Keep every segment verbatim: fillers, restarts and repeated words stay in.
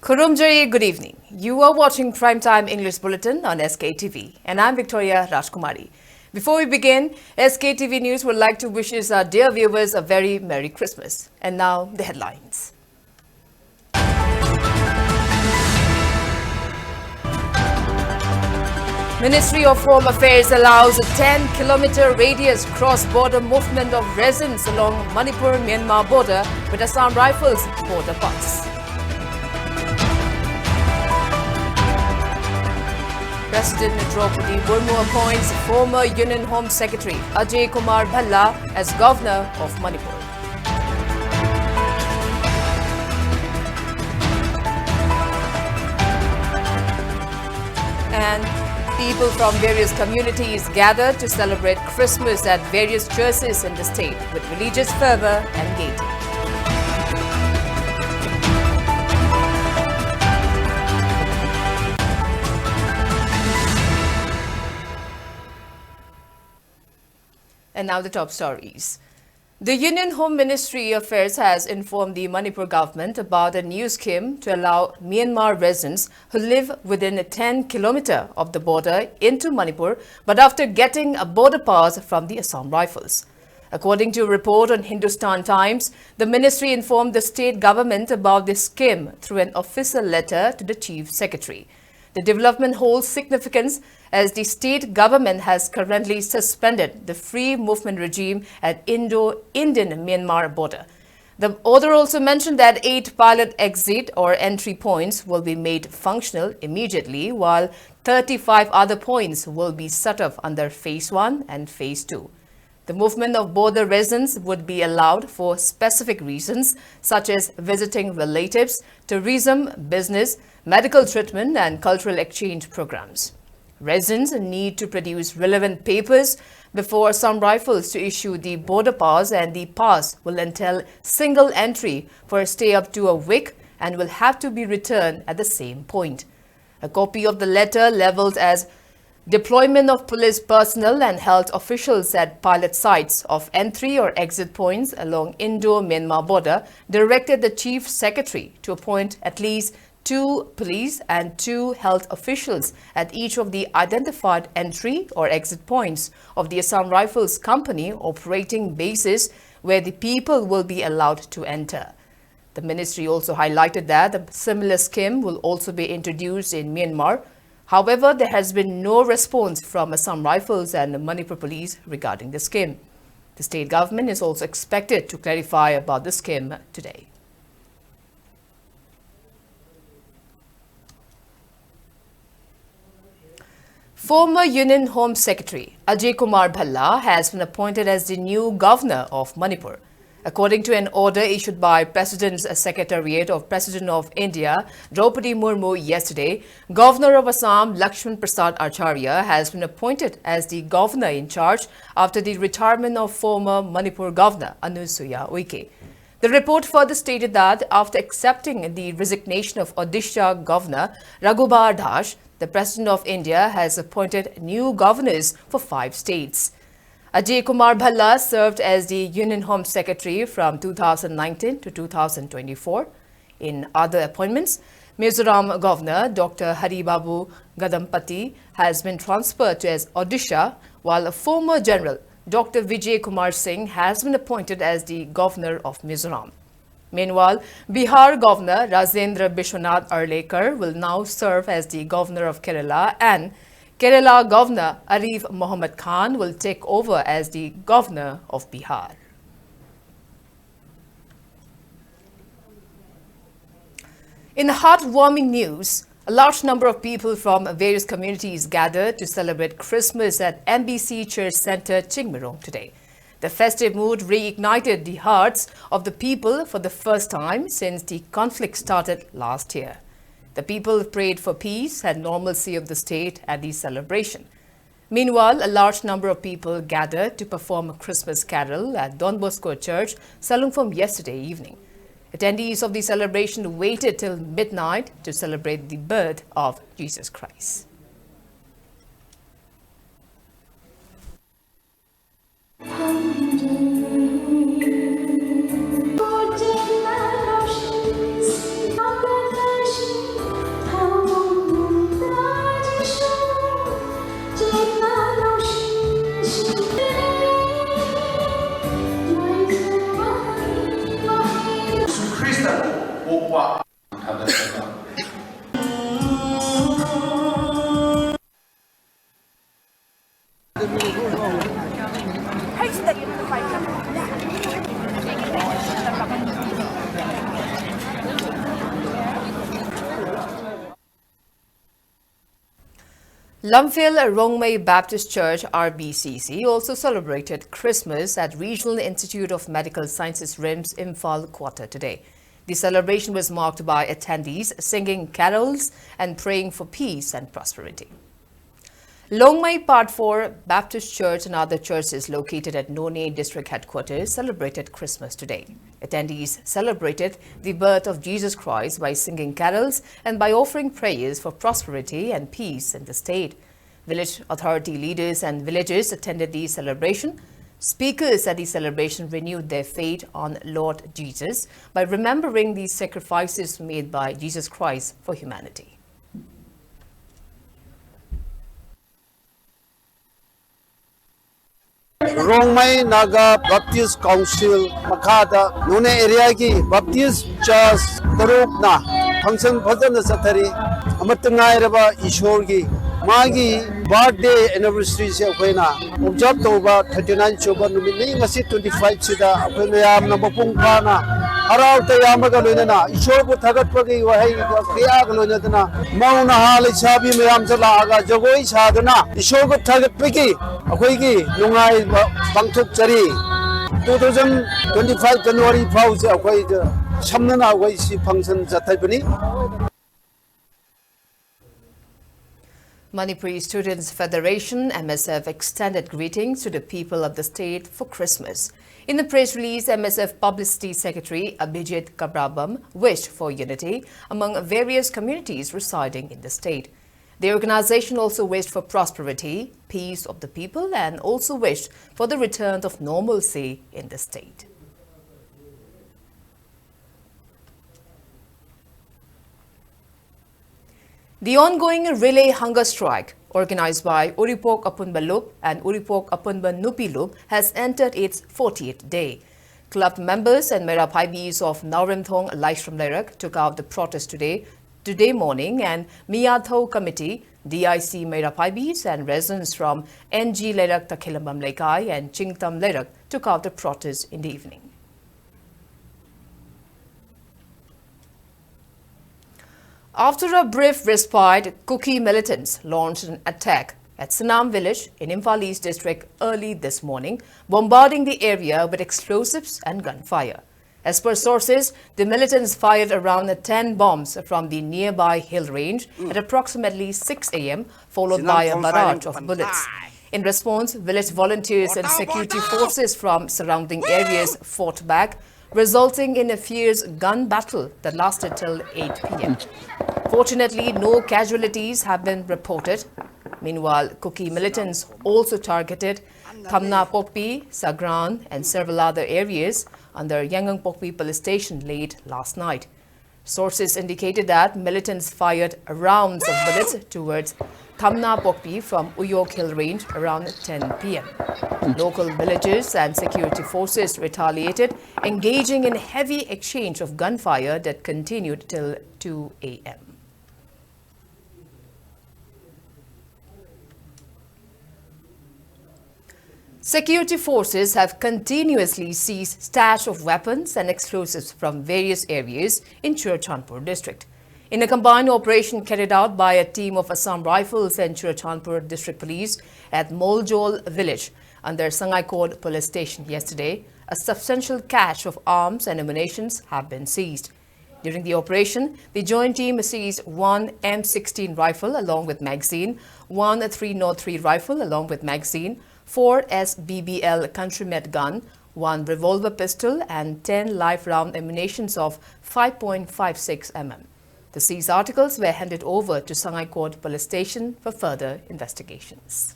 Khurumjari, good evening. You are watching Primetime English Bulletin on S K T V, and I'm Victoria Rajkumari. Before we begin, S K T V News would like to wish our dear viewers a very Merry Christmas. And now, the headlines. Ministry of Home Affairs allows a ten kilometer radius cross-border movement of residents along Manipur-Myanmar border with Assam Rifles border pass. President Draupadi Murmu appoints former Union Home Secretary Ajay Kumar Bhalla as Governor of Manipur. And people from various communities gather to celebrate Christmas at various churches in the state with religious fervor and gaiety. And now the top stories. The Union Home Ministry Affairs has informed the Manipur government about a new scheme to allow Myanmar residents who live within a ten kilometer of the border into Manipur, but after getting a border pass from the Assam Rifles. According to a report on Hindustan Times, the ministry informed the state government about this scheme through an official letter to the chief secretary. The development holds significance as the state government has currently suspended the free movement regime at Indo-Indian Myanmar border. The order also mentioned that eight pilot exit or entry points will be made functional immediately, while thirty-five other points will be set up under phase one and phase two. The movement of border residents would be allowed for specific reasons, such as visiting relatives, tourism, business, medical treatment, and cultural exchange programs. Residents need to produce relevant papers before Assam Rifles to issue the border pass, and the pass will entail single entry for a stay up to a week and will have to be returned at the same point. A copy of the letter labeled as deployment of police personnel and health officials at pilot sites of entry or exit points along Indo-Myanmar border directed the chief secretary to appoint at least two police and two health officials at each of the identified entry or exit points of the Assam Rifles Company operating bases where the people will be allowed to enter. The ministry also highlighted that a similar scheme will also be introduced in Myanmar. However, there has been no response from Assam Rifles and Manipur Police regarding the scheme. The state government is also expected to clarify about the scheme today. Former Union Home Secretary Ajay Kumar Bhalla has been appointed as the new governor of Manipur. According to an order issued by President's Secretariat of President of India, Draupadi Murmu, yesterday, Governor of Assam, Lakshman Prasad Acharya, has been appointed as the governor in charge after the retirement of former Manipur Governor Anusuiya Uike. The report further stated that after accepting the resignation of Odisha Governor Raghubar Das, the President of India has appointed new governors for five states. Ajay Kumar Bhalla served as the Union Home Secretary from two thousand nineteen to two thousand twenty-four. In other appointments, Mizoram Governor Doctor Hari Babu Gadampati has been transferred to as Odisha, while a former General Doctor Vijay Kumar Singh has been appointed as the Governor of Mizoram. Meanwhile, Bihar Governor Rajendra Bishwanath Arlekar will now serve as the Governor of Kerala, and Kerala Governor Arif Mohammed Khan will take over as the Governor of Bihar. In heartwarming news, a large number of people from various communities gathered to celebrate Christmas at M B C Church Center, Chingmeirong today. The festive mood reignited the hearts of the people for the first time since the conflict started last year. The people prayed for peace and normalcy of the state at the celebration. Meanwhile, a large number of people gathered to perform a Christmas carol at Don Bosco Church, Salungphom, yesterday evening. Attendees of the celebration waited till midnight to celebrate the birth of Jesus Christ. Lamphel Rongmei Baptist Church, R B C C, also celebrated Christmas at Regional Institute of Medical Sciences, RIMS, Imphal quarter today. The celebration was marked by attendees singing carols and praying for peace and prosperity. Longmei Part four Baptist Church and other churches located at Noney District Headquarters celebrated Christmas today. Attendees celebrated the birth of Jesus Christ by singing carols and by offering prayers for prosperity and peace in the state. Village authority leaders and villagers attended the celebration. Speakers at the celebration renewed their faith on Lord Jesus by remembering the sacrifices made by Jesus Christ for humanity. Rongmei Naga Baptist Council ꯃꯈꯥꯗ ꯅꯣꯅꯦ ꯑꯦꯔꯤꯌꯥꯒꯤ Baptist ꯆꯔꯆ ꯇꯔꯨꯛꯅ ꯐꯪꯁꯟ ꯐꯖꯅ ꯆꯠꯊꯔꯤ꯫ ꯑꯃꯠꯇ ꯉꯥꯏꯔꯕ ꯏꯁꯣꯔꯒꯤ ꯃꯥꯒꯤ birthday ꯑꯦꯅꯤꯚꯔꯁꯔꯤꯁꯦ ꯑꯩꯈꯣꯏꯅ observe ꯇꯧꯕ thirty nine ꯁꯨꯕ ꯅꯨꯃꯤꯠꯅꯤ꯫ ꯉꯁꯤ ꯇ꯭ꯋꯦꯟꯇꯤ ꯐꯥꯏꯚꯁꯤꯗ ꯑꯩꯈꯣꯏ ꯃꯌꯥꯝꯅ ꯃꯄꯨꯡ ꯐꯥꯅ ꯍꯔꯥꯎ ꯇꯌꯥꯝꯕꯒ ꯂꯣꯏꯅꯅ ꯏꯁꯣꯔꯕꯨ ꯊꯥꯒꯠꯄꯒꯤ ꯋꯥꯍꯩ ꯀꯌꯥꯒ ꯂꯣꯏꯅꯗꯨꯅ ꯃꯧ ꯅꯍꯥ ꯂꯩꯁꯥꯕꯤ ꯃꯌꯥꯝꯁꯦ ꯂꯥꯛꯑꯒ ꯖꯒꯣꯏ ꯁꯥꯗꯨꯅ ꯏꯁꯣꯔꯕꯨ ꯊꯥꯒꯠꯄꯒꯤ ꯑꯩꯈꯣꯏꯒꯤ ꯅꯨꯡꯉꯥꯏꯕ ꯄꯥꯡꯊꯣꯛꯆꯔꯤ꯫ Two thousand twenty five January ꯐꯥꯎꯁꯦ ꯑꯩꯈꯣꯏ ꯁꯝꯅꯅ ꯑꯩꯈꯣꯏ ꯁꯤ ꯐꯪꯁꯟ ꯆꯠꯊꯕꯅꯤ꯫ Manipuri Students Federation, M S F, extended greetings to the people of the state for Christmas. In a press release, M S F Publicity Secretary Abhijit Kabrabam wished for unity among various communities residing in the state. The organization also wished for prosperity, peace of the people, and also wished for the return of normalcy in the state. The ongoing relay hunger strike, organized by Uripok Apunba Lup and Uripok Apunba Nupi Lup, has entered its fortieth day. Club members and Meira Phaibis of Naoremthong Laishram Leirak took out the protest today today morning, and Miyatho Committee, D I C Meira Phaibis, and residents from N G Leirak Takhilambam Leikai and Chingtam Leirak took out a protest in the evening. After a brief respite, Kuki militants launched an attack at Sanam village in Imphal East district early this morning, bombarding the area with explosives and gunfire. As per sources, the militants fired around ten bombs from the nearby hill range at approximately six a m, followed by a barrage of bullets. In response, village volunteers and security forces from surrounding areas fought back, resulting in a fierce gun battle that lasted till eight p m. Fortunately, no casualties have been reported. Meanwhile, Kuki militants also targeted Thamna Pokpi, Sagran, and several other areas under Yangangpokpi police station late last night. Sources indicated that militants fired rounds of bullets towards Thamna Pokpi from Uyok Hill Range around ten p m. Local villagers and security forces retaliated, engaging in heavy exchange of gunfire that continued till two a m. Security forces have continuously seized stash of weapons and explosives from various areas in Churachandpur district. In a combined operation carried out by a team of Assam Rifles and Churachandpur District Police at Moljol village under Sangaikot Police Station yesterday, a substantial cache of arms and ammunitions have been seized. During the operation, the joint team seized one M sixteen rifle along with magazine, one three nought three rifle along with magazine, four S B B L Countrymed gun, one revolver pistol, and ten live round ammunitions of five point five six M M. The seized articles were handed over to Sangaikot Police Station for further investigations.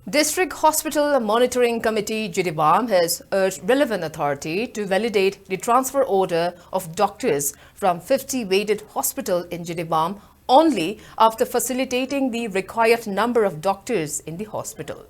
District Hospital Monitoring Committee, Jiribam, has urged relevant authority to validate the transfer order of doctors from fifty bedded hospital in Jiribam only after facilitating the required number of doctors in the hospital.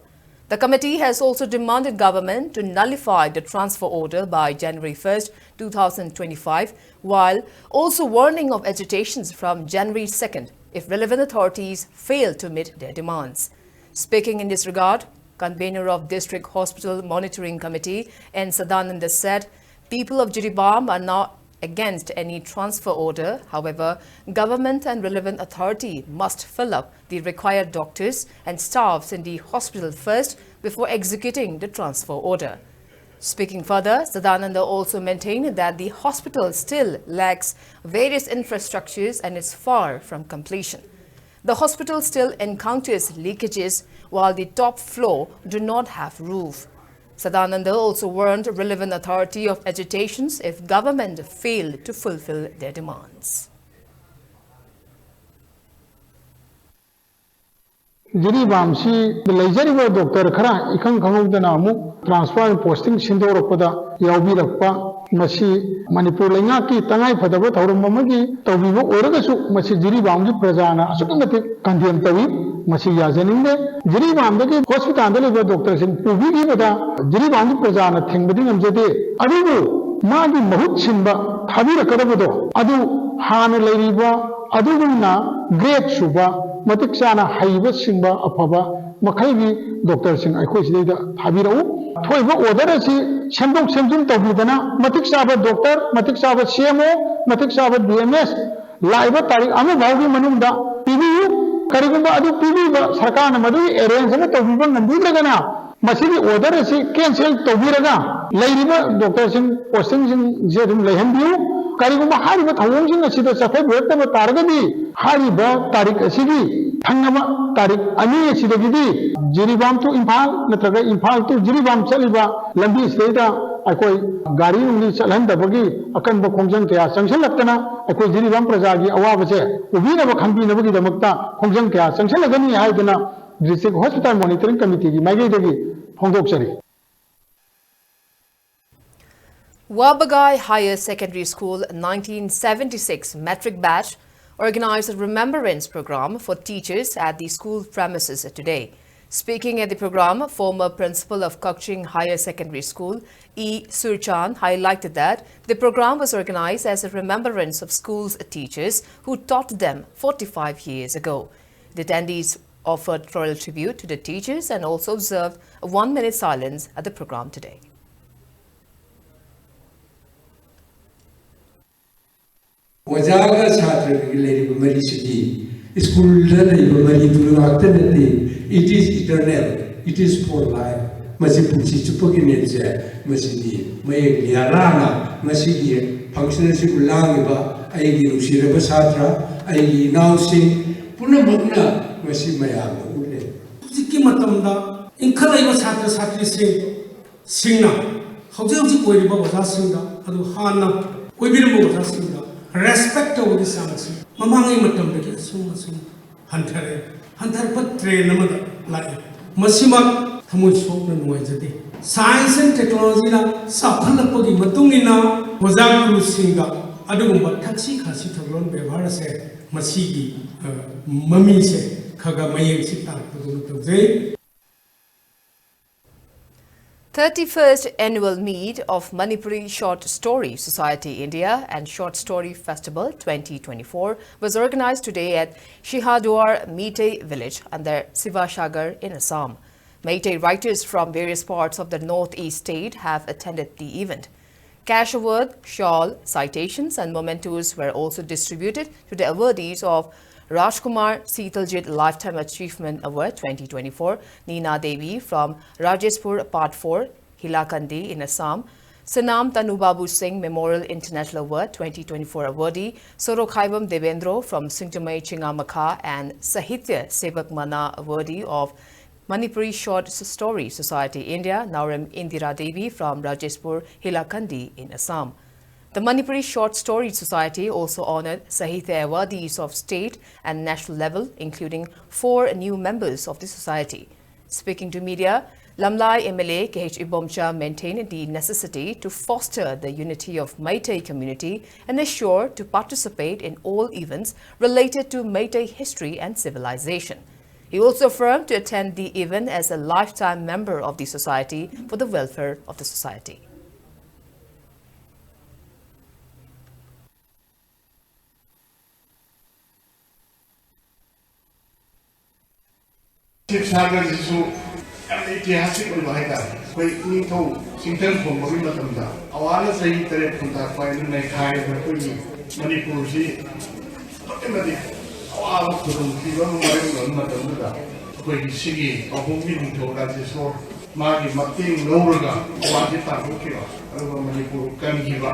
The committee has also demanded government to nullify the transfer order by January first, two thousand twenty-five, while also warning of agitations from January second if relevant authorities fail to meet their demands. Speaking in this regard, convener of District Hospital Monitoring Committee, N Sadananda, said people of Jiribam are not against any transfer order. However, government and relevant authority must fill up the required doctors and staffs in the hospital first before executing the transfer order. Speaking further, Sadananda also maintained that the hospital still lacks various infrastructures and is far from completion. The hospital still encounters leakages, while the top floor do not have roof. Sadananda also warned relevant authority of agitations if government failed to fulfill their demands. ꯖꯤꯔꯤꯕꯥꯝꯁꯤ ꯂꯩꯖꯔꯤꯕ doctor ꯈꯔ ꯏꯈꯪ ꯈꯪꯍꯧꯗꯅ ꯑꯃꯨꯛ transfer posting ꯁꯤꯟꯗꯣꯔꯛꯄꯗ ꯌꯥꯎꯕꯤꯔꯛꯄ, ꯃꯁꯤ ꯃꯅꯤꯄꯨꯔ ꯂꯩꯉꯥꯛꯀꯤ ꯇꯉꯥꯏ ꯐꯗꯕ ꯊꯧꯔꯝ ꯑꯃꯒꯤ ꯇꯧꯕꯤꯕ ꯑꯣꯏꯔꯒꯁꯨ, ꯃꯁꯤ ꯖꯤꯔꯤꯕꯥꯝꯒꯤ ꯄ꯭ꯔꯖꯥꯅ ꯑꯁꯨꯛꯀꯤ ꯃꯇꯤꯛ ꯀꯟꯗꯦꯝ ꯇꯧꯏ꯫ ꯃꯁꯤ ꯌꯥꯖꯅꯤꯡꯗꯦ꯫ ꯖꯤꯔꯤꯕꯥꯝꯗꯒꯤ ꯍꯣꯁꯄꯤꯇꯥꯜꯗ ꯂꯩꯕ ꯗꯣꯛꯇꯔꯁꯤꯡ ꯄꯨꯕꯤꯈꯤꯕꯗ ꯖꯤꯔꯤꯕꯥꯝꯒꯤ ꯄ꯭ꯔꯖꯥꯅ ꯊꯤꯡꯕꯗꯤ ꯉꯝꯖꯗꯦ꯫ ꯑꯗꯨꯕꯨ ꯃꯥꯒꯤ ꯃꯍꯨꯠ ꯁꯤꯟꯕ ꯊꯥꯕꯤꯔꯛꯀꯗꯕꯗꯣ, ꯑꯗꯨ ꯍꯥꯟꯅ ꯂꯩꯔꯤꯕ ꯑꯗꯨꯒꯨꯝꯅ ꯒ꯭ꯔꯦꯗ ꯁꯨꯕ, ꯃꯇꯤꯛ ꯆꯥꯅ ꯍꯩꯕ ꯁꯤꯡꯕ ꯑꯐꯕ ꯃꯈꯩꯒꯤ ꯗꯣꯛꯇꯔꯁꯤꯡ ꯑꯩꯈꯣꯏ ꯁꯤꯗꯩꯗ ꯊꯥꯕꯤꯔꯛꯎ꯫ ꯊꯣꯛꯏꯕ ꯑꯣꯔꯗꯔ ꯑꯁꯤ ꯁꯦꯝꯗꯣꯛ ꯁꯦꯝꯖꯤꯟ ꯇꯧꯕꯤꯗꯅ, ꯃꯇꯤꯛ ꯆꯥꯕ ꯗꯣꯛꯇꯔ, ꯃꯇꯤꯛ ꯆꯥꯕ ꯁꯤ ꯑꯦꯝ ꯑꯣ, ꯃꯇꯤꯛ ꯆꯥꯕ ꯕꯤ ꯑꯦꯝ ꯑꯦꯁ, ꯂꯥꯛꯏꯕ ꯇꯥꯔꯤꯛ ꯑꯃ ꯐꯥꯎꯒꯤ ꯃꯅꯨꯡꯗ ꯄꯤꯕꯤꯌꯨ꯫ ꯀꯔꯤꯒꯨꯝꯕ ꯑꯗꯨ ꯄꯤꯕꯤꯕ ꯁꯔꯀꯥꯔꯅ ꯃꯗꯨꯒꯤ ꯑꯦꯔꯦꯟꯖ ꯑꯃ ꯇꯧꯕꯤꯕ ꯉꯝꯕꯤꯗ꯭ꯔꯒꯅ, ꯃꯁꯤꯒꯤ ꯑꯣꯔꯗꯔ ꯑꯁꯤ ꯀꯦꯟꯁꯦꯜ ꯇꯧꯕꯤꯔꯒ, ꯂꯩꯔꯤꯕ ꯗꯣꯛꯇꯔꯁꯤꯡ ꯄꯣꯁꯇꯤꯡꯁꯤꯡꯁꯦ ꯑꯗꯨꯝ ꯂꯩꯍꯟꯕꯤꯌꯨ꯫ ꯀꯔꯤꯒꯨꯝꯕ ꯍꯥꯏꯔꯤꯕ ꯊꯧꯑꯣꯡꯁꯤꯡ ꯑꯁꯤꯗ ꯆꯠꯊꯕꯤꯔꯛꯇꯕ ꯇꯥꯔꯒꯗꯤ, ꯍꯥꯏꯔꯤꯕ ꯇꯥꯔꯤꯛ ꯑꯁꯤꯒꯤ ꯊꯪꯅꯕ ꯇꯥꯔꯤꯛ ꯑꯅꯤ ꯑꯁꯤꯗꯒꯤꯗꯤ Jiribam to Imphal ꯅꯠꯇ꯭ꯔꯒ Imphal to Jiribam ꯆꯠꯂꯤꯕ ꯂꯝꯕꯤ ꯑꯁꯤꯗꯩꯗ ꯑꯩꯈꯣꯏ ꯒꯥꯔꯤ ꯅꯨꯡꯂꯤ ꯆꯠꯍꯟꯗꯕꯒꯤ ꯑꯀꯟꯕ ꯈꯣꯡꯖꯪ ꯀꯌꯥ ꯆꯪꯁꯤꯜꯂꯛꯇꯅ, ꯑꯩꯈꯣꯏ ꯖꯤꯔꯤꯕꯥꯝ ꯄ꯭ꯔꯖꯥꯒꯤ ꯑꯋꯥꯕꯁꯦ ꯎꯕꯤꯅꯕ ꯈꯪꯕꯤꯅꯕꯒꯤꯗꯃꯛꯇ ꯈꯣꯡꯖꯪ ꯀꯌꯥ ꯆꯪꯁꯤꯜꯂꯒꯅꯤ ꯍꯥꯏꯗꯨꯅ District Hospital Monitoring Committeeꯒꯤ ꯃꯥꯏꯀꯩꯗꯒꯤ ꯐꯣꯡꯗꯣꯛꯆꯔꯤ꯫ Wabagai Higher Secondary School nineteen seventy-six matric batch organized a remembrance program for teachers at the school premises today. Speaking at the program, former principal of Kakching Higher Secondary School, E Surchan, highlighted that the program was organized as a remembrance of school's teachers who taught them forty-five years ago. The attendees offered floral tribute to the teachers and also observed a one-minute silence at the program today. ꯑꯣꯖꯥꯒ ꯁꯥꯇ꯭ꯔꯒꯤ ꯂꯩꯔꯤꯕ ꯃꯔꯤꯁꯤꯗꯤ ꯁ꯭ꯀꯨꯜꯗ ꯂꯩꯕ ꯃꯔꯤꯗꯨ ꯉꯥꯛꯇ ꯅꯠꯇꯦ, it is eternal, it is for life. ꯃꯁꯤ ꯄꯨꯟꯁꯤ ꯆꯨꯞꯄꯒꯤꯅꯦꯁꯦ꯫ ꯃꯁꯤꯗꯤ ꯃꯌꯦꯛ ꯌꯥꯔꯥꯅ ꯉꯁꯤꯒꯤ function ꯑꯁꯤꯕꯨ ꯂꯥꯡꯂꯤꯕ ꯑꯩꯒꯤ ꯅꯨꯡꯁꯤꯔꯕ ꯁꯥꯇ꯭ꯔ, ꯑꯩꯒꯤ ꯏꯅꯥꯎꯁꯤꯡ ꯄꯨꯝꯅꯃꯛꯅ ꯉꯁꯤ ꯃꯌꯥꯝꯗ ꯎꯠꯂꯦ꯫ ꯍꯧꯖꯤꯛꯀꯤ ꯃꯇꯝꯗ ꯏꯟꯈꯠꯂꯛꯏꯕ ꯁꯥꯇ꯭ꯔ ꯁꯥꯇ꯭ꯔꯤꯁꯤꯡ ꯁꯤꯡꯅ ꯍꯧꯖꯤꯛ ꯍꯧꯖꯤꯛ ꯑꯣꯏꯔꯤꯕ ꯑꯣꯖꯥꯁꯤꯡꯗ, ꯑꯗꯨ ꯍꯥꯟꯅ ꯑꯣꯏꯕꯤꯔꯝꯕ ꯑꯣꯖꯥꯁꯤꯡꯗ respect ꯇꯧꯕꯒꯤ ꯆꯥꯡ ꯑꯁꯤ ꯃꯃꯥꯡꯉꯩ ꯃꯇꯝꯗꯒꯤ ꯑꯁꯨꯝ ꯑꯁꯨꯝ ꯍꯟꯊꯔꯛꯑꯦ꯫ ꯍꯟꯊꯔꯛꯄ trend ꯑꯃꯗ ꯂꯥꯛꯑꯦ꯫ ꯃꯁꯤꯃꯛ ꯊꯃꯣꯏ ꯁꯣꯛꯅ ꯅꯨꯡꯉꯥꯏꯖꯗꯦ꯫ Science and technology ꯅ ꯆꯥꯎꯈꯠꯂꯛꯄꯒꯤ ꯃꯇꯨꯡ ꯏꯟꯅ ꯑꯣꯖꯥ ꯒꯨꯔꯨꯁꯤꯡꯗ ꯑꯗꯨꯒꯨꯝꯕ ꯊꯛꯁꯤ ꯈꯥꯁꯤ ꯊꯧꯒꯜꯂꯣꯟ ꯕꯦꯕꯥꯔ ꯑꯁꯦ ꯃꯁꯤꯒꯤ, ꯑ, ꯃꯃꯤꯁꯦ ꯈꯔ ꯈꯔ ꯃꯌꯦꯡꯁꯤ ꯇꯥꯔꯛꯄꯗꯧꯅ ꯇꯧꯖꯩ꯫ Thirty-first Annual Meet of Manipuri Short Story Society India and Short Story Festival twenty twenty-four was organized today at Shihadwar Meitei Village under Sivasagar in Assam. Meitei writers from various parts of the northeast state have attended the event. Cash award, shawl, citations, and mementos were also distributed to the awardees of Rajkumar Sitaljit Lifetime Achievement Award twenty twenty-four, Nina Devi from Rajeshpur Part four, Hilakandi in Assam, Sanam Tanubabu Singh Memorial International Award twenty twenty-four awardee Sorokhaibam Devendro from Singjamei Chingamakha and Sahitya Sevak Mana awardee of Manipuri Short Story Society India, Naorem Indira Devi from Rajeshpur, Hilakandi in Assam. The Manipuri Short Story Society also honored Sahitya awardees of state and national level, including four new members of the society. Speaking to media, Lamlai M L A K H Ibomcha maintained the necessity to foster the unity of Meitei community and assure to participate in all events related to Meitei history and civilization. He also affirmed to attend the event as a lifetime member of the society for the welfare of the society. ꯁꯤꯕ ꯁꯥꯒꯔꯁꯤꯁꯨ ꯌꯥꯝꯅ ꯏꯇꯤꯍꯥꯁꯤꯛ ꯑꯣꯏꯕ ꯍꯥꯏꯇꯥꯔꯦ꯫ ꯑꯩꯈꯣꯏ ꯅꯤꯡꯊꯧ ꯆꯤꯡꯊꯪ ꯈꯣꯡꯕꯒꯤ ꯃꯇꯝꯗ ꯑꯋꯥꯅ ꯆꯍꯤ ꯇꯔꯦꯠ ꯈꯨꯟꯇꯥꯛꯄ ꯍꯥꯏꯅ ꯅꯩꯈꯥꯏꯔꯤꯕ ꯑꯩꯈꯣꯏꯒꯤ ꯃꯅꯤꯄꯨꯔꯁꯤ ꯑꯗꯨꯛꯀꯤ ꯃꯇꯤꯛ ꯑꯋꯥꯕ ꯈꯨꯗꯣꯡꯊꯤꯕ ꯑꯃ ꯃꯥꯌꯣꯛꯅꯕ ꯃꯇꯝꯗꯨꯗ ꯑꯩꯈꯣꯏꯒꯤ ꯁꯤꯒꯤ ꯄꯥꯎꯈꯣꯡꯒꯤ ꯅꯤꯡꯊꯧ ꯔꯥꯖꯦꯁꯣꯔ ꯃꯥꯒꯤ ꯃꯇꯦꯡ ꯂꯧꯔꯒ ꯑꯋꯥꯁꯤ ꯇꯥꯟꯊꯣꯛꯈꯤꯕ, ꯑꯗꯨꯒ ꯃꯅꯤꯄꯨꯔ ꯀꯟꯈꯤꯕ,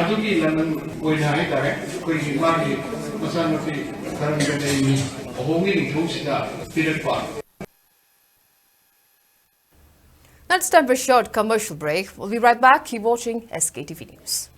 ꯑꯗꯨꯒꯤ ꯂꯃꯟ ꯑꯣꯏꯅ ꯍꯥꯏꯇꯥꯔꯦ, ꯑꯩꯈꯣꯏꯒꯤ ꯃꯥꯒꯤ ꯃꯆꯥꯅꯨꯄꯤ ꯀꯔꯝꯕ ꯂꯩꯅꯤ ꯑꯍꯣꯡꯒꯤ ꯅꯤꯡꯊꯧꯁꯤꯗ ꯄꯤꯔꯛꯄ꯫ Now it's time for a short commercial break. We'll be right back. Keep watching S K T V News.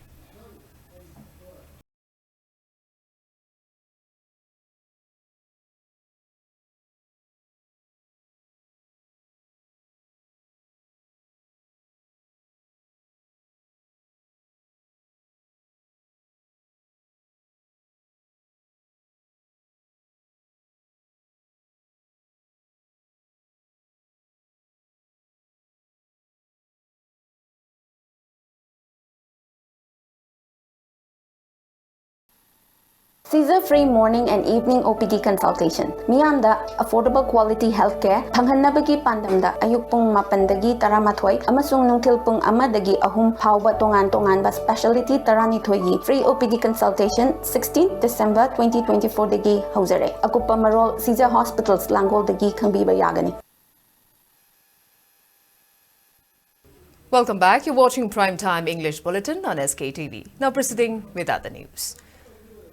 Seizure free morning and evening O P D consultation. ꯃꯤꯌꯥꯝꯗ affordable quality health care ꯐꯪꯍꯟꯅꯕꯒꯤ ꯄꯥꯟꯗꯝꯗ ꯑꯌꯨꯛ ꯄꯨꯡ ꯃꯥꯄꯟꯗꯒꯤ ꯇꯔꯥꯃꯥꯊꯣꯏ ꯑꯃꯁꯨꯡ ꯅꯨꯡꯊꯤꯜ ꯄꯨꯡ ꯑꯃꯗꯒꯤ ꯑꯍꯨꯝ ꯐꯥꯎꯕ ꯇꯣꯉꯥꯟ ꯇꯣꯉꯥꯟꯕ specialty ꯇꯔꯥꯅꯤꯊꯣꯏꯒꯤ free O P D consultation sixteen December twenty twenty-four ꯗꯒꯤ ꯍꯧꯖꯔꯦ꯫ ꯑꯀꯨꯞꯄ ꯃꯔꯣꯜ Seizure Hospitals ꯂꯥꯡꯒꯣꯜꯗꯒꯤ ꯈꯪꯕꯤꯕ ꯌꯥꯒꯅꯤ꯫ Welcome back. You're watching Prime Time English Bulletin on S K T V. Now proceeding with other news.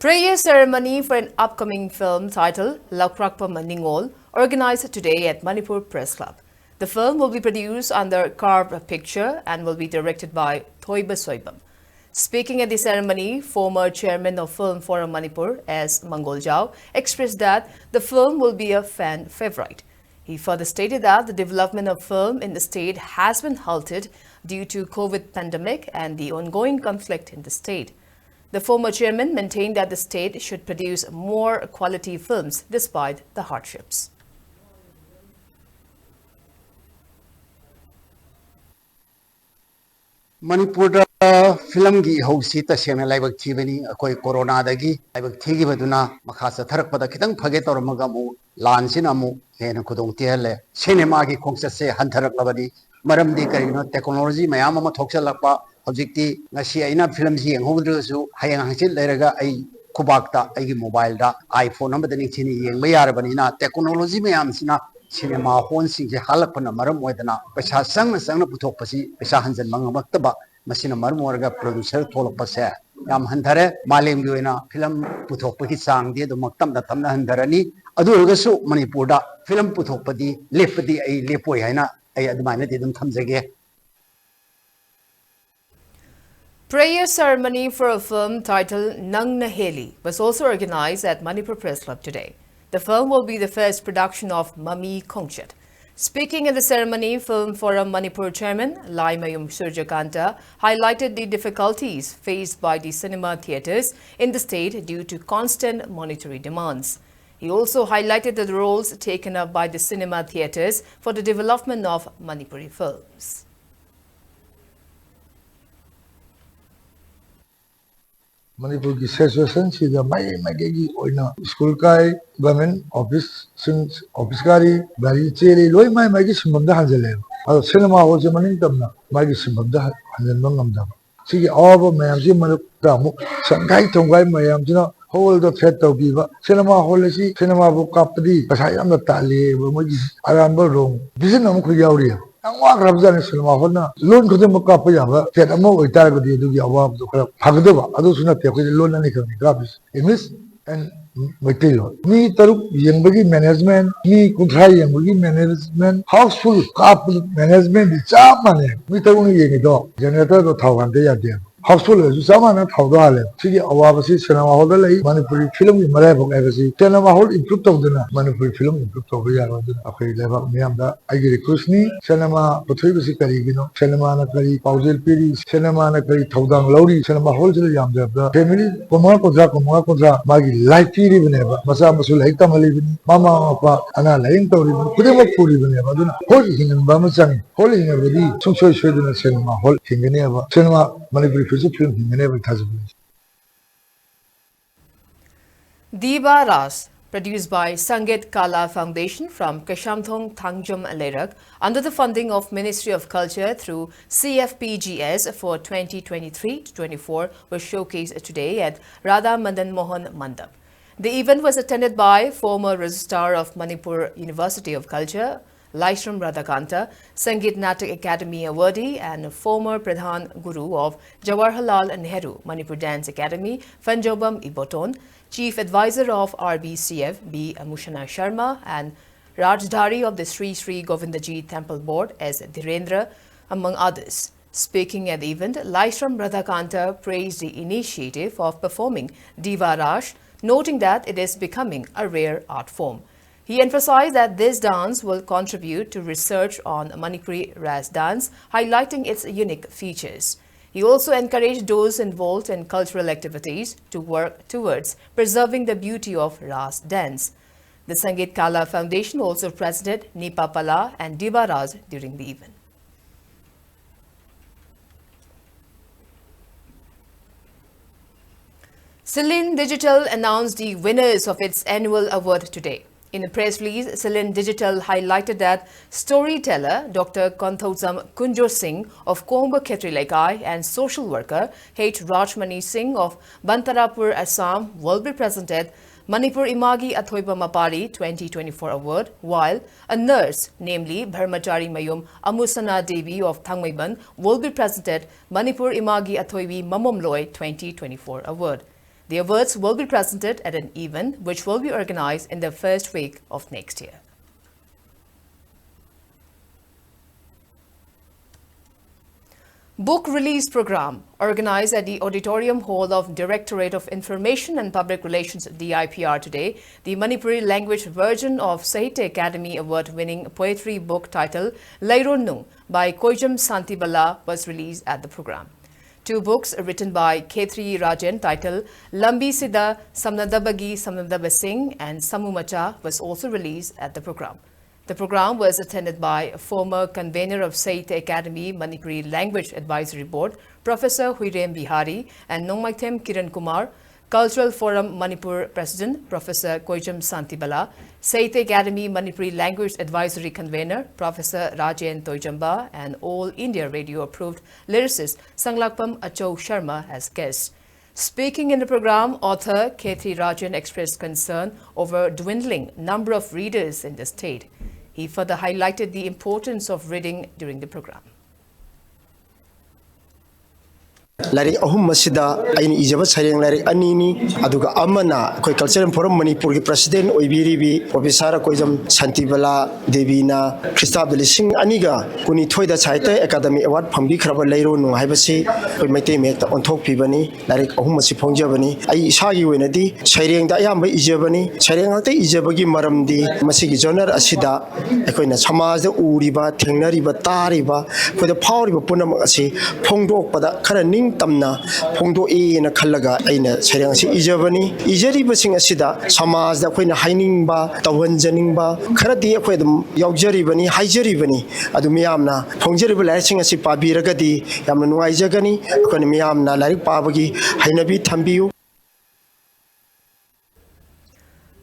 Prayer ceremony for an upcoming film titled Laukrakpa Maningol organized today at Manipur Press Club. The film will be produced under Carve Picture and will be directed by Thoiba Soibam. Speaking at the ceremony, former chairman of Film Forum Manipur, S Mangoljao, expressed that the film will be a fan favorite. He further stated that the development of film in the state has been halted due to COVID pandemic and the ongoing conflict in the state. The former chairman maintained that the state should produce more quality films despite the hardships. ꯃꯅꯤꯄꯨꯔꯗ ꯐꯤꯂꯝꯒꯤ ꯏꯍꯧꯁꯤ ꯇꯁꯦꯡꯅ ꯂꯥꯏꯕꯛ ꯊꯤꯕꯅꯤ꯫ ꯑꯩꯈꯣꯏ ꯀꯣꯔꯣꯅꯥꯗꯒꯤ ꯂꯥꯏꯕꯛ ꯊꯤꯈꯤꯕꯗꯨꯅ ꯃꯈꯥ ꯆꯠꯊꯔꯛꯄꯗ ꯈꯤꯇꯪ ꯐꯒꯦ ꯇꯧꯔꯝꯃꯒ ꯑꯃꯨꯛ ꯂꯥꯟꯁꯤꯅ ꯑꯃꯨꯛ ꯍꯦꯟꯅ ꯈꯨꯗꯣꯡ ꯊꯤꯍꯜꯂꯦ꯫ ꯁꯤꯅꯦꯃꯥꯒꯤ ꯈꯣꯡꯆꯠꯁꯦ ꯍꯟꯊꯔꯛꯂꯕꯅꯤ꯫ ꯃꯔꯝꯗꯤ ꯀꯔꯤꯒꯤꯅꯣ? ꯇꯦꯛꯅꯣꯂꯣꯖꯤ ꯃꯌꯥꯝ ꯑꯃ ꯊꯣꯛꯆꯜꯂꯛꯄ꯫ ꯍꯧꯖꯤꯛꯇꯤ ꯉꯁꯤ ꯑꯩꯅ ꯐꯤꯂꯝꯁꯤ ꯌꯦꯡꯍꯧꯗ꯭ꯔꯒꯁꯨ ꯍꯌꯦꯡ ꯍꯪꯆꯤꯠ ꯂꯩꯔꯒ ꯑꯩ ꯈꯨꯕꯥꯛꯇ ꯑꯩꯒꯤ ꯃꯣꯕꯥꯏꯜꯗ iPhone ꯑꯃꯗ ꯅꯤꯡꯊꯤꯅ ꯌꯦꯡꯕ ꯌꯥꯔꯕꯅꯤꯅ ꯇꯦꯛꯅꯣꯂꯣꯖꯤ ꯃꯌꯥꯝꯁꯤꯅ ꯁꯤꯅꯦꯃꯥ ꯍꯣꯜꯁꯤꯡꯁꯦ ꯍꯥꯜꯂꯛꯄꯅ ꯃꯔꯝ ꯑꯣꯏꯗꯅ ꯄꯩꯁꯥ ꯆꯪꯅ ꯆꯪꯅ ꯄꯨꯊꯣꯛꯄꯁꯤ ꯄꯩꯁꯥ ꯍꯟꯖꯤꯟꯕ ꯉꯝꯃꯛꯇꯕ, ꯃꯁꯤꯅ ꯃꯔꯝ ꯑꯣꯏꯔꯒ ꯄ꯭ꯔꯣꯗ꯭ꯌꯨꯁꯔ ꯊꯣꯛꯂꯛꯄꯁꯦ ꯌꯥꯝ ꯍꯟꯊꯔꯦ꯫ ꯃꯥꯂꯦꯝꯒꯤ ꯑꯣꯏꯅ ꯐꯤꯂꯝ ꯄꯨꯊꯣꯛꯄꯒꯤ ꯆꯥꯡꯗꯤ ꯑꯗꯨꯃꯛ ꯇꯞꯅ ꯇꯞꯅ ꯍꯟꯊꯔꯅꯤ꯫ ꯑꯗꯨ ꯑꯣꯏꯔꯒꯁꯨ ꯃꯅꯤꯄꯨꯔꯗ ꯐꯤꯂꯝ ꯄꯨꯊꯣꯛꯄꯗꯤ ꯂꯦꯞꯄꯗꯤ ꯑꯩ ꯂꯦꯞꯄꯣꯏ ꯍꯥꯏꯅ ꯑꯩ ꯑꯗꯨꯃꯥꯏꯅꯗꯤ ꯑꯗꯨꯝ ꯊꯝꯖꯒꯦ꯫ Prayer ceremony for a film titled Nangna Heli was also organized at Manipur Press Club today. The film will be the first production of Mami Khongchet. Speaking at the ceremony, Film Forum Manipur Chairman Laimayum Surjakanta highlighted the difficulties faced by the cinema theatres in the state due to constant monetary demands. He also highlighted the roles taken up by the cinema theatres for the development of Manipuri films. ꯃꯅꯤꯄꯨꯔꯒꯤ ꯁꯤꯆꯨꯋꯦꯁꯟꯁꯤꯗ ꯃꯥꯏ ꯃꯥꯏꯀꯩꯒꯤ ꯑꯣꯏꯅ school ꯀꯥꯏ, government ꯑꯣꯐꯤꯁꯁꯤꯡ, office ꯀꯥꯔꯤ, ꯒꯥꯔꯤ ꯆꯦꯜꯂꯤ, ꯂꯣꯏ ꯃꯥꯏ ꯃꯥꯏꯒꯤ ꯁꯤꯟꯐꯝꯗ ꯍꯟꯖꯤꯜꯂꯦꯕ꯫ ꯑꯗꯣ cinema ꯍꯣꯜꯁꯦ ꯃꯅꯤꯡ ꯇꯝꯅ ꯃꯥꯒꯤ ꯁꯤꯟꯐꯝꯗ ꯍꯟꯖꯤꯟꯕ ꯉꯝꯗꯕ꯫ ꯁꯤꯒꯤ ꯑꯋꯥꯕ ꯃꯌꯥꯝꯁꯤꯒꯤ ꯃꯔꯛꯇ ꯑꯃꯨꯛ ꯁꯪꯒꯥꯏ ꯊꯣꯡꯒꯥꯏ ꯃꯌꯥꯝꯁꯤꯅ ꯍꯣꯜꯗ ꯐꯦꯠ ꯇꯧꯕꯤꯕ꯫ ꯁꯤꯅꯦꯃꯥ ꯍꯣꯜ ꯑꯁꯤ ꯁꯤꯅꯦꯃꯥꯕꯨ ꯀꯥꯞꯄꯗꯤ ꯄꯩꯁꯥ ꯌꯥꯝꯅ ꯇꯥꯜꯂꯦꯕ, ꯃꯣꯏꯒꯤ ꯑꯔꯥꯟꯕ ꯔꯣꯡ ꯚꯤꯖꯟ ꯑꯃꯈꯛ ꯌꯥꯎꯔꯤꯑꯕ꯫ ꯌꯥꯝ ꯋꯥꯈ꯭ꯔꯕꯖꯥꯠꯅꯤ ꯁꯤꯅꯦꯃꯥ ꯍꯣꯜꯅ ꯂꯣꯟ ꯈꯨꯗꯤꯡꯃꯛ ꯀꯥꯞꯄ ꯌꯥꯕ ꯐꯦꯠ ꯑꯃ ꯑꯣꯏꯇꯥꯔꯒꯗꯤ ꯑꯗꯨꯒꯤ ꯑꯋꯥꯕꯗꯣ ꯈꯔ ꯐꯒꯗꯕ꯫ ꯑꯗꯨꯁꯨ ꯅꯠꯇꯦ, ꯑꯩꯈꯣꯏꯗꯤ ꯂꯣꯟ ꯑꯅꯤꯈꯛꯅꯤ ꯀꯥꯞꯄꯤꯁꯦ, English and ꯃꯩꯇꯩꯂꯣꯟ꯫ ꯃꯤ ꯇꯔꯨꯛ ꯌꯦꯡꯕꯒꯤ ꯃꯦꯅꯦꯖꯃꯦꯟ, ꯃꯤ ꯀꯨꯟꯊ꯭ꯔꯥ ꯌꯦꯡꯕꯒꯤ ꯃꯦꯅꯦꯖꯃꯦꯟ, ꯍꯥꯎꯁꯐꯨꯜ ꯀꯥꯞꯄ ꯃꯦꯅꯦꯖꯃꯦꯟꯗꯤ ꯆꯞ ꯃꯥꯟꯅꯩ꯫ ꯃꯤ ꯇꯔꯨꯛꯅ ꯌꯦꯡꯉꯤꯗꯣ ꯖꯦꯅꯦꯔꯦꯇꯔꯗꯣ ꯊꯥꯎ ꯍꯥꯟꯗ ꯌꯥꯗꯦꯕ꯫ ꯍꯥꯎꯁꯐꯨꯜ ꯑꯣꯏꯔꯁꯨ ꯆꯞ ꯃꯥꯟꯅ ꯊꯧꯗꯣꯛꯍꯜꯂꯦ꯫ ꯁꯤꯒꯤ ꯑꯋꯥꯕꯁꯤ ꯁꯤꯅꯦꯃꯥ ꯍꯣꯜꯗ ꯂꯩ꯫ ꯃꯅꯤꯄꯨꯔꯤ ꯐꯤꯂꯝꯒꯤ ꯃꯔꯥꯏꯕꯛ ꯍꯥꯏꯕꯁꯤ ꯁꯤꯅꯦꯃꯥ ꯍꯣꯜ ꯏꯝꯄ꯭ꯔꯨꯞ ꯇꯧꯗꯅ ꯃꯅꯤꯄꯨꯔꯤ ꯐꯤꯂꯝ ꯏꯝꯄ꯭ꯔꯨꯞ ꯇꯧꯕ ꯌꯥꯔꯣꯏ꯫ ꯑꯗꯨꯅ ꯑꯩꯈꯣꯏ ꯂꯩꯕꯥꯛ ꯃꯤꯌꯥꯝꯗ ꯑꯩꯒꯤ ꯔꯤꯀ꯭ꯋꯦꯁꯅꯤ, ꯁꯤꯅꯦꯃꯥ ꯄꯨꯊꯣꯛꯏꯕꯁꯤ ꯀꯔꯤꯒꯤꯅꯣ? ꯁꯤꯅꯦꯃꯥꯅ ꯀꯔꯤ ꯄꯥꯎꯖꯦꯜ ꯄꯤꯔꯤ? ꯁꯤꯅꯦꯃꯥꯅ ꯀꯔꯤ ꯊꯧꯗꯥꯡ ꯂꯧꯔꯤ? ꯁꯤꯅꯦꯃꯥ ꯍꯣꯜꯁꯤꯗ ꯌꯥꯝꯗ꯭ꯔꯕꯗ ꯐꯦꯃꯤꯂꯤ ꯀꯨꯟꯃꯉꯥ, ꯀꯨꯟꯊ꯭ꯔꯥ, ꯀꯨꯟꯃꯉꯥ, ꯀꯨꯟꯊ꯭ꯔꯥ ꯃꯥꯒꯤ ꯂꯥꯏꯐ ꯄꯤꯔꯤꯕꯅꯦꯕ꯫ ꯃꯆꯥ ꯃꯁꯨ ꯂꯥꯏꯔꯤꯛ ꯇꯝꯍꯜꯂꯤꯕꯅꯤ, ꯃꯃꯥ ꯃꯄꯥ ꯑꯅꯥ ꯂꯥꯏꯌꯦꯡ ꯇꯧꯔꯤꯕꯅꯤ, ꯈꯨꯗꯤꯡꯃꯛ ꯄꯨꯔꯤꯕꯅꯦꯕ꯫ ꯑꯗꯨꯅ ꯍꯣꯜ ꯍꯤꯡꯍꯟꯕ ꯑꯃ ꯆꯪꯉꯤ꯫ ꯍꯣꯜ ꯍꯤꯡꯉꯕꯗꯤ ꯁꯨꯡꯁꯣꯏ ꯁꯣꯏꯗꯅ ꯁꯤꯅꯦꯃꯥ ꯍꯣꯜ ꯍꯤꯡꯒꯅꯦꯕ꯫ ꯁꯤꯅꯦꯃꯥ ꯃꯅꯤꯄꯨꯔꯤ ꯐꯤꯆꯔ ꯐꯤꯂꯝ ꯍꯤꯡꯒꯅꯦꯕ ꯑꯩ ꯊꯥꯖꯕ ꯂꯩ꯫ Diva Ras, produced by Sangeet Kala Foundation from Kaishamthong Thangjam Leirak, under the funding of Ministry of Culture through C F P G S for twenty twenty-three to twenty-four, was showcased today at Radha Madan Mohan Mandap. The event was attended by former Registrar of Manipur University of Culture, Laishram Radhakanta, Sangeet Natak Academy awardee and former Pradhan Guru of Jawaharlal Nehru Manipur Dance Academy, Phanjorbam Iboton, Chief Advisor of R B C F, B Amushana Sharma, and Rajdhari of the Sri Sri Govindaji Temple Board, S Dhirendra, among others. Speaking at the event, Laishram Radhakanta praised the initiative of performing Diva Ras, noting that it is becoming a rare art form. He emphasized that this dance will contribute to research on Manipuri Ras dance, highlighting its unique features. He also encouraged those involved in cultural activities to work towards preserving the beauty of Ras dance. The Sangeet Kala Foundation also presented Nipa Pala and Diva Ras during the event. Silin Digital announced the winners of its annual award today. In a press release, Silin Digital highlighted that storyteller Doctor Konthoujam Kunjor Singh of Kongba Khetri Leikai and social worker H Rajmani Singh of Bantarapur, Assam, will be presented Manipur Imagi Athoiba Mapari twenty twenty-four award, while a nurse, namely Brahmachari Mayum Amusana Devi of Thangmeiban, will be presented Manipur Imagi Athoibi Mamomloi twenty twenty-four award. The awards will be presented at an event which will be organized in the first week of next year. Book release program organized at the Auditorium Hall of Directorate of Information and Public Relations, D I P R, today. The Manipuri language version of Sahitya Academy award-winning poetry book titled Leironung by Koijam Santibala was released at the program. Two books written by Khetri Rajen titled Lambi Sida Samnadabagi Samnadaba Singh and Samu Macha was also released at the program. The program was attended by former convener of Sahitya Academy Manipuri Language Advisory Board, Professor Huirem Bihari, and Nongmaithem Kiran Kumar, Cultural Forum Manipur President Professor Koijam Santibala, Sahitya Academy Manipuri Language Advisory Convener Professor Rajen Toijamba, and All India Radio approved lyricist Sanglakpam Achou Sharma as guests. Speaking in the program, author Khetri Rajen expressed concern over dwindling number of readers in the state. He further highlighted the importance of reading during the program. ꯂꯥꯏꯔꯤꯛ ꯑꯍꯨꯝ ꯑꯁꯤꯗ ꯑꯩꯅ ꯏꯖꯕ ꯁꯩꯔꯦꯡ ꯂꯥꯏꯔꯤꯛ ꯑꯅꯤꯅꯤ꯫ ꯑꯗꯨꯒ ꯑꯃꯅ ꯑꯩꯈꯣꯏ Cultural Forum ꯃꯅꯤꯄꯨꯔꯒꯤ President ꯑꯣꯏꯕꯤꯔꯤꯕꯤ Professor ꯀꯣꯏꯖꯝ ꯁꯥꯟꯇꯤꯕꯂꯥ ꯗꯦꯕꯤꯅ ꯈ꯭ꯔꯤꯁꯇꯥꯕꯗ ꯂꯤꯁꯤꯡ ꯑꯅꯤꯒ ꯀꯨꯟꯅꯤꯊꯣꯏꯗ Sahitya Academy Award ꯐꯪꯕꯤꯈ꯭ꯔꯕ ꯂꯩꯔꯣꯅꯨ ꯍꯥꯏꯕꯁꯤ ꯑꯩꯈꯣꯏ ꯃꯩꯇꯩ ꯃꯌꯦꯛꯇ ꯑꯣꯟꯊꯣꯛꯄꯤꯕꯅꯤ꯫ ꯂꯥꯏꯔꯤꯛ ꯑꯍꯨꯝ ꯑꯁꯤ ꯐꯣꯡꯖꯕꯅꯤ꯫ ꯑꯩ ꯏꯁꯥꯒꯤ ꯑꯣꯏꯅꯗꯤ ꯁꯩꯔꯦꯡꯗ ꯑꯌꯥꯝꯕ ꯏꯖꯕꯅꯤ꯫ ꯁꯩꯔꯦꯡ ꯉꯥꯛꯇ ꯏꯖꯕꯒꯤ ꯃꯔꯝꯗꯤ ꯃꯁꯤꯒꯤ genre ꯑꯁꯤꯗ ꯑꯩꯈꯣꯏꯅ ꯁꯃꯥꯖꯗ ꯎꯔꯤꯕ, ꯊꯦꯡꯅꯔꯤꯕ, ꯇꯥꯔꯤꯕ, ꯑꯩꯈꯣꯏꯗ ꯐꯥꯎꯔꯤꯕ ꯄꯨꯝꯅꯃꯛ ꯑꯁꯤ ꯐꯣꯡꯗꯣꯛꯄꯗ ꯈꯔ ꯅꯤꯡꯇꯝꯅ ꯐꯣꯡꯗꯣꯛꯏꯅ ꯈꯜꯂꯒ ꯑꯩꯅ ꯁꯩꯔꯦꯡ ꯑꯁꯤ ꯏꯖꯕꯅꯤ꯫ ꯏꯖꯔꯤꯕꯁꯤꯡ ꯑꯁꯤꯗ ꯁꯃꯥꯖꯗ ꯑꯩꯈꯣꯏꯅ ꯍꯥꯏꯅꯤꯡꯕ, ꯇꯧꯍꯟꯖꯅꯤꯡꯕ ꯈꯔꯗꯤ ꯑꯩꯈꯣꯏ ꯑꯗꯨꯝ ꯌꯥꯎꯖꯔꯤꯕꯅꯤ, ꯍꯥꯏꯖꯔꯤꯕꯅꯤ꯫ ꯑꯗꯨ ꯃꯤꯌꯥꯝꯅ ꯐꯣꯡꯖꯔꯤꯕ ꯂꯥꯏꯔꯤꯛꯁꯤꯡ ꯑꯁꯤ ꯄꯥꯕꯤꯔꯒꯗꯤ ꯌꯥꯝꯅ ꯅꯨꯡꯉꯥꯏꯖꯒꯅꯤ꯫ ꯑꯩꯈꯣꯏꯅ ꯃꯤꯌꯥꯝꯅ ꯂꯥꯏꯔꯤꯛ ꯄꯥꯕꯒꯤ ꯍꯩꯅꯕꯤ ꯊꯝꯕꯤꯌꯨ꯫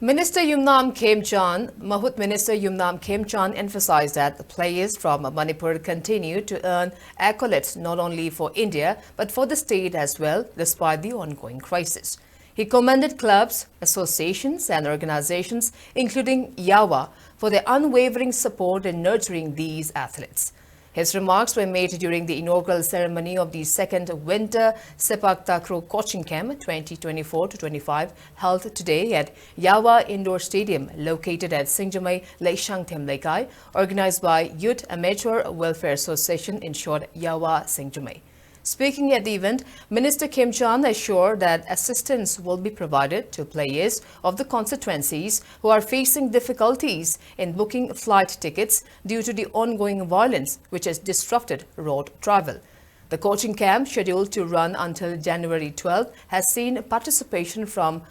Minister Yumnam Khemchand, Mahut Minister Yumnam Khemchand emphasized that the players from Manipur continue to earn accolades not only for India but for the state as well, despite the ongoing crisis. He commended clubs, associations, and organizations, including Yawa, for their unwavering support in nurturing these athletes. His remarks were made during the inaugural ceremony of the second Winter Sepak Takraw Coaching Camp twenty twenty-four to twenty-five, held today at Yawa Indoor Stadium, located at Singjamei Leishangthem Leikai, organized by Youth Amateur Welfare Association, in short, Yawa Singjamei. Speaking at the event, Minister Khemchand assured that assistance will be provided to players of the constituencies who are facing difficulties in booking flight tickets due to the ongoing violence which has disrupted road travel. The coaching camp, scheduled to run until January twelfth, has seen participation from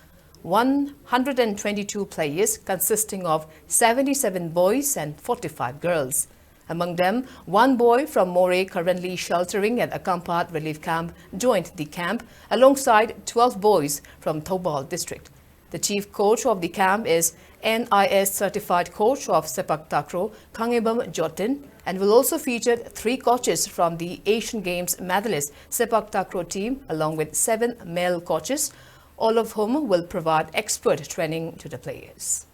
one hundred twenty-two players, consisting of seventy-seven boys and forty-five girls. Among them, one boy from Moreh, currently sheltering at Akampat Relief Camp, joined the camp alongside twelve boys from Thoubal district. The chief coach of the camp is N I S certified coach of Sepak Takraw, Khangebam Jotin, and will also feature three coaches from the Asian Games medalist Sepak Takraw team, along with seven male coaches, all of whom will provide expert training to the players.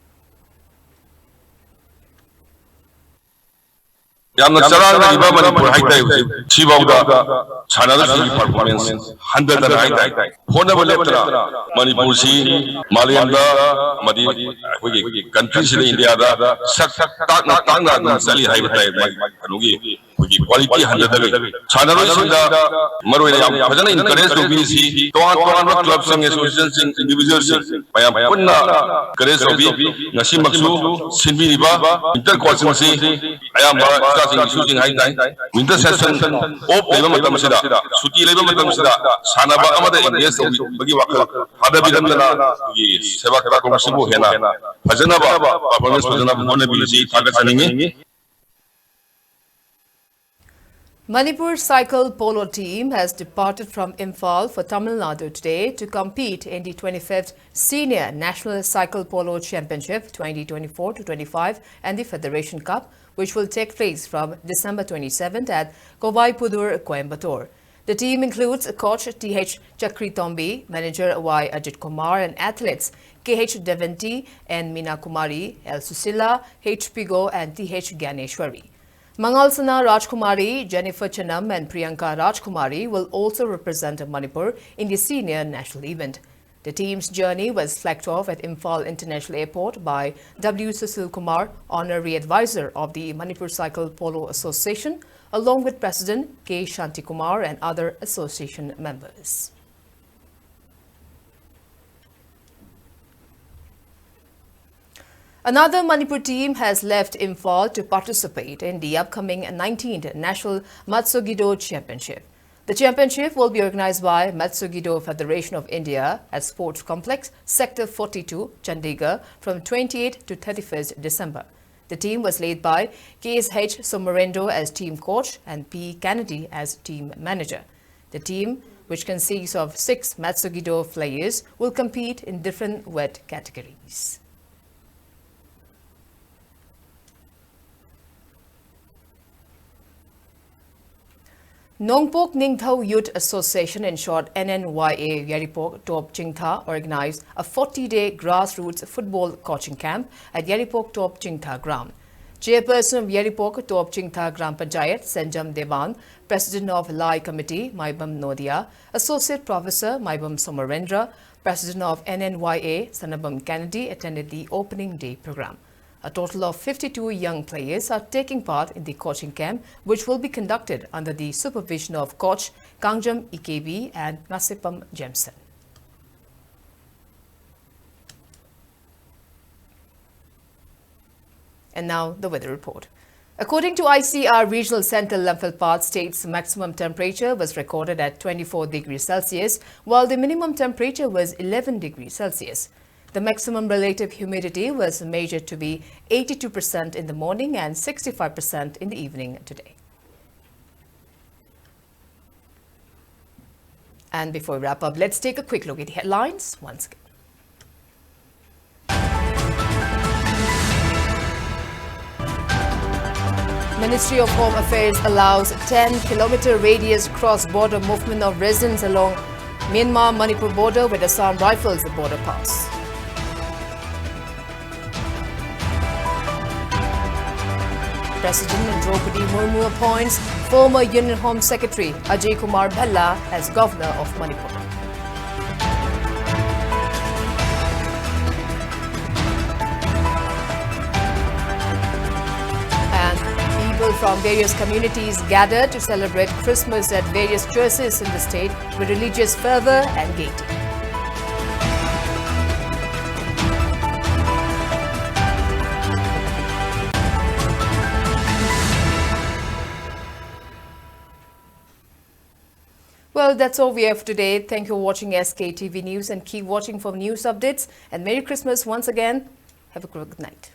ꯌꯥꯝꯅ ꯆꯔꯥꯡꯅꯔꯤꯕ ꯃꯅꯤꯄꯨꯔ ꯍꯥꯏꯇꯥꯔꯦ꯫ ꯍꯧꯖꯤꯛ ꯁꯤꯐꯥꯎꯗ ꯁꯥꯟꯅꯔꯣꯏꯁꯤꯡꯒꯤ performance ꯍꯟꯊꯗꯅ ꯍꯥꯏꯇꯥꯔꯦ, ꯍꯣꯠꯅꯕ ꯂꯦꯞꯇꯅ ꯃꯅꯤꯄꯨꯔꯁꯤ ꯃꯥꯂꯦꯝꯗ ꯑꯃꯗꯤ ꯑꯩꯈꯣꯏꯒꯤ country ꯁꯤꯗ, ꯏꯟꯗꯤꯌꯥꯗ ꯁꯛ ꯇꯥꯛꯅ ꯇꯥꯛꯅ ꯑꯗꯨꯝ ꯆꯠꯂꯤ ꯍꯥꯏꯕ ꯇꯥꯏ꯫ ꯃꯥꯒꯤ ꯀꯩꯅꯣꯒꯤ ꯑꯩꯈꯣꯏꯒꯤ quality ꯍꯟꯊꯗꯕꯤ, ꯁꯥꯟꯅꯔꯣꯏꯁꯤꯡꯗ ꯃꯔꯨꯑꯣꯏꯅ ꯌꯥꯝ ꯐꯖꯅ encourage ꯇꯧꯕꯤꯔꯤꯁꯤ ꯇꯣꯉꯥꯟ ꯇꯣꯉꯥꯟꯕ club ꯁꯤꯡ, association ꯁꯤꯡ, individual ꯁꯤꯡ ꯃꯌꯥꯝ ꯄꯨꯟꯅ encourage ꯇꯧꯕꯤ꯫ ꯉꯁꯤꯃꯛꯁꯨ ꯁꯤꯟꯕꯤꯔꯤꯕ winter coaching ꯑꯁꯤ ꯑꯌꯥꯝꯕ ꯏꯆꯥꯁꯤꯡ ꯏꯁꯨꯁꯤꯡ ꯍꯥꯏꯇꯥꯔꯦ, winter session off ꯂꯩꯕ ꯃꯇꯝꯁꯤꯗ, ꯁꯨꯇꯤ ꯂꯩꯕ ꯃꯇꯝꯁꯤꯗ ꯁꯥꯟꯅꯕ ꯑꯃꯗ engage ꯇꯧꯕꯤꯕꯒꯤ ꯋꯥꯈꯜ ꯊꯥꯗꯕꯤꯔꯝꯗꯅ ꯑꯩꯈꯣꯏꯒꯤ ꯁꯦꯕꯥ ꯀꯥꯀꯣꯡ ꯑꯁꯤꯕꯨ ꯍꯦꯟꯅ ꯐꯖꯅꯕ, performance ꯐꯖꯅꯕ ꯍꯣꯠꯅꯕꯤꯔꯤꯁꯤ ꯊꯥꯒꯠꯆꯅꯤꯡꯉꯤ꯫ Manipur cycle polo team has departed from Imphal for Tamil Nadu today to compete in the twenty-fifth Senior National Cycle Polo Championship twenty twenty-four to twenty-five and the Federation Cup, which will take place from December twenty-seventh at Kovai Pudur, Coimbatore. The team includes coach T H Chakri Tombi, manager Y Ajit Kumar, and athletes K H Devanti and Meena Kumari, L Susila, H Pigo, and T H Gyaneshwari. Mangalsana Rajkumari, Jennifer Chanam and Priyanka Rajkumari will also represent Manipur in the senior national event. The team's journey was flagged off at Imphal International Airport by W Sushil Kumar, Honorary Advisor of the Manipur Cycle Polo Association, along with President K Shanti Kumar and other association members. Another Manipur team has left Imphal to participate in the upcoming nineteenth National Matsugido Championship. The championship will be organized by Matsugido Federation of India at Sports Complex, Sector forty-two, Chandigarh, from twenty-eighth to thirty-first December. The team was led by K S H Somorendo as team coach and P Kennedy as team manager. The team, which consists of six Matsugido players, will compete in different weight categories. Nongpok Ningthao Youth Association, in short N N Y A, Yairipok Top Chingtha organized a forty-day grassroots football coaching camp at Yairipok Top Chingtha ground. Chairperson of Yairipok Top Chingtha Gram Panchayat, Sanjam Devan, President of Lai Committee, Maibam Nodia, Associate Professor Maibam Somarendra, President of N N Y A, Sanabam Kennedy, attended the opening day program. A total of fifty-two young players are taking part in the coaching camp, which will be conducted under the supervision of coach Kangjam Ikebi and Ngasepam Jameson. And now, the weather report. According to I C R Regional Center Lamphel Path, state's maximum temperature was recorded at twenty-four degrees Celsius, while the minimum temperature was eleven degrees Celsius. The maximum relative humidity was measured to be eighty-two percent in the morning and sixty-five percent in the evening today. And before we wrap up, let's take a quick look at the headlines once again. Ministry of Home Affairs allows ten kilometer radius cross-border movement of residents along Myanmar-Manipur border with Assam Rifles border pass. President Draupadi Murmu appoints former Union Home Secretary Ajay Kumar Bhalla as Governor of Manipur. And people from various communities gathered to celebrate Christmas at various churches in the state with religious fervor and gaiety. Well, that's all we have today. Thank you for watching S K T V News and keep watching for news updates. And Merry Christmas once again. Have a good night.